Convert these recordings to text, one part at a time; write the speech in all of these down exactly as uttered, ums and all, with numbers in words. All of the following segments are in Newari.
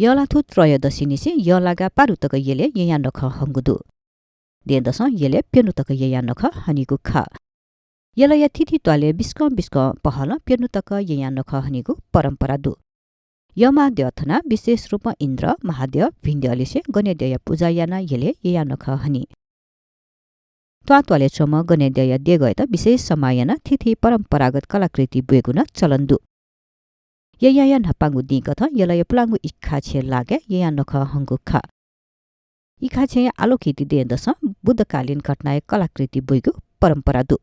यःलाथु त्रयोदशीनिसें यःलागा पारु तक यलय् यँयाः नखः हंगु दु। दँय्‌दसं यलय् प्यन्हु तक यँयाः नखः हनीगु खः। यलया थीथी त्वालय् बिस्कं बिस्कं पहलं प्यन्हु तक यँयाः नखः हनीगु परम्परा दु। यःमाः द्यः थनाः विशेष रूपं इन्द्र, महाद्यः, भिंद्यःलिसे गनेद्यःया पुजा यानाः यलय् यँयाः नखः हनी। त्वाःत्वालय् च्वंम्ह गनेद्यःया देगःयात विशेष सम्मान यानाः थीथी परम्परागत कलाकृति ब्वयेगु नं चलन दु। यँयाःया न्हापांगु दिं कथं यलया पुलांगु इखाछेँ लागाय् यँयाः नखः हंगु खः। इखाछेँया आलोकिति दँय्‌दसं बुद्धकालीन घटनाया कलाकृति ब्वइगु परम्परा दु।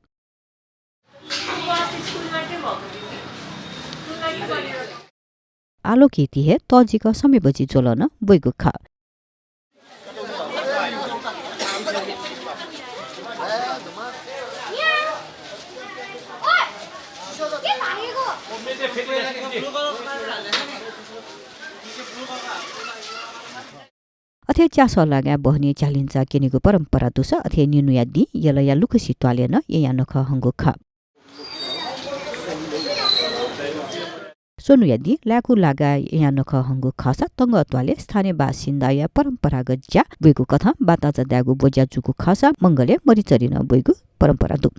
आलोकिति हे तःजिक समय बजि ज्वलं नं ब्वइगु खः। अथे च्यासः लागाय् बहनी झ्यालिन्चा क्यनीगु परम्परा दुसा अथे निन्हुया दिं यलया लुखुसी त्वालय् नं यँयाः नखः हंगु खः। स्वन्हुया दिं लाय्‌कू लागाय् यँयाः नखः हंगु खःसा तंगः त्वालय् स्थानीय बासिन्दाया परम्परागत ज्या ब्वइगु कथं बांताचा दायेगु ब्वज्या जूगु खःसा मंगलय् मरिचरी नं ब्वइगु परम्परा दु।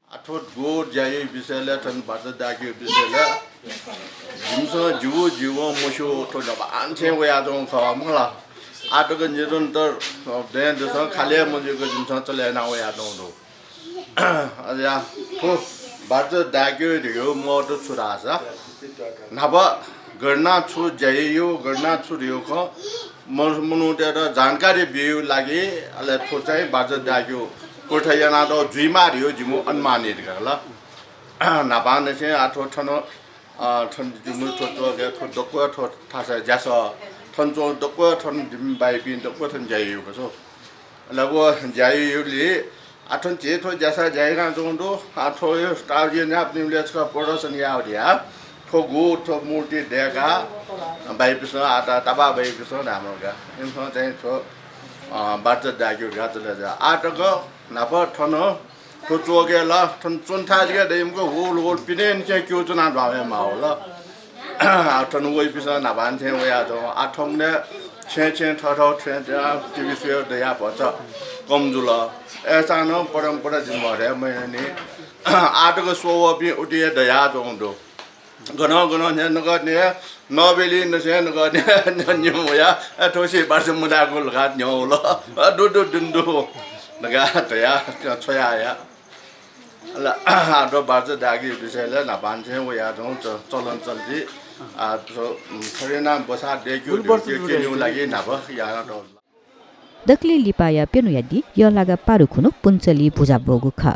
आ, थ्व गु ज्याया विषयलय्, थन भाजु दाय्‌केगु विषयलय् जिमिसं जिगु जीवनं मस्यू, थ्व न्हापांनिसें वयाच्वंगु खः, मखु ला? आः तक निरन्तर, अ, दँय्‌दसं खालि मजुइक जिमिसं चले याना वयाच्वंगु दु। अज्या, थ्व भाजु दाय्‌केगु धइगु महत्व छु धाःसा, न्हापा गन छु ज्या याइगु, गन छु धइगु खँ म-, मनूतय्‌त जानकारी बीगु लागि, अले थ्व चाहिँ भाजु दाय्‌केगु कुर्था यानातःगु जुइमाः धइगु जिमिगु अनुमान हे खः ला। न्हापांनिसें आ थ्व थन, अ, थन जिमिगु थ्व त्वःके थ्व दक्व थ्व थासय् ज्यासः थन च्वंगु दक्व थन जिमि भाइपिं दक्व थन ज्या याइगु खः। अले व ज्या याइगुलिं आ थन झी थ्व ज्यासः ज्या यानाच्वंगु दु। आ थ्व ताःजिया न्हापांनिसें छकः प्रदर्शन यायेगु धयाः थ्व गु थ्व मूर्ति दय्‌काः भाइपिन्सं, आ ता-, तापाः भाइपिन्सं धाःम्ह का। इमिसं चाहिँ थ्व, अ, भाजु दाय्‌केगु धकाः चले जुया। आः तक न्हापा थन थ्व च्वःके ला, थन च्वने थाय् जक दइ मखु, हुल हुल पिनेंनिसें क्यू च्वना ध्वामे माः ला। आ थन वइपिन्सं न्हापांनिसें वयाच्वं। आ थौंकन्हय् छेँय् छेँय् थःथः थें थें टिभी स्वयेगु दयाः भचा कम जुल। अय्‌सां नं परम्परा जिमिगु हे मन्यनी। आः तक स्ववःपिं उति हे दयाच्वंगु दु। गनं गनं हे नकतिनि हे नबेलिनिसें नकतिनि हे न्यं वयाः, अ, थ्व सि भाजु मुदाय्‌कू धकाः न्यं वल। अ, दु दु दुने दु धकाः धयाः छ्वया हया। अले आ थ्व भाजु दाय्‌केगु विषयलय् न्हापांनिसें वयाच्वंगु च-, चलन चल्ति, आ, थ्व, उम्, थथे यानाः ब्वसाः दय्‌केगु क्यनीगु लागि न्हापा यानातःगु दु। दकलय् लिपाया प्यन्हुया दिं यःलागा पारु खुन्हु पुन्चली भुजा ब्वःगु खः।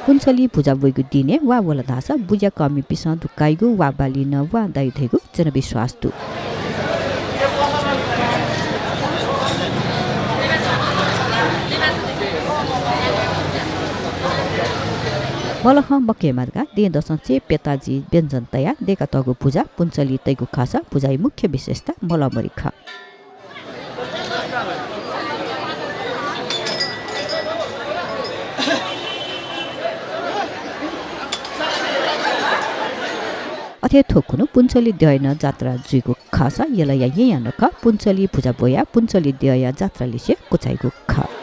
पुन्चली भुजा ब्वइगु दिनय् वा वल धाःसा बुज्या कःमिपिन्सं दुकाइगु वा बाली नं वां दाइ धइगु जनविश्वास दु। मलखं मकयेमा धकाः दँय्‌दसं चय्‌प्यता जि व्यञ्जन तयाः दय्‌कातःगु भुजा पुन्चली तइगु खःसा भुजाया मुख्य विशेषता मलमरि खः। अथे थ्व खुन्हु पुन्चली द्यःया नं जात्रा जुइगु खःसा यलया यँयाः नखः पुन्चली भुजा ब्वयाः पुन्चली द्यःया जात्रा लिसे क्वचाइगु खः।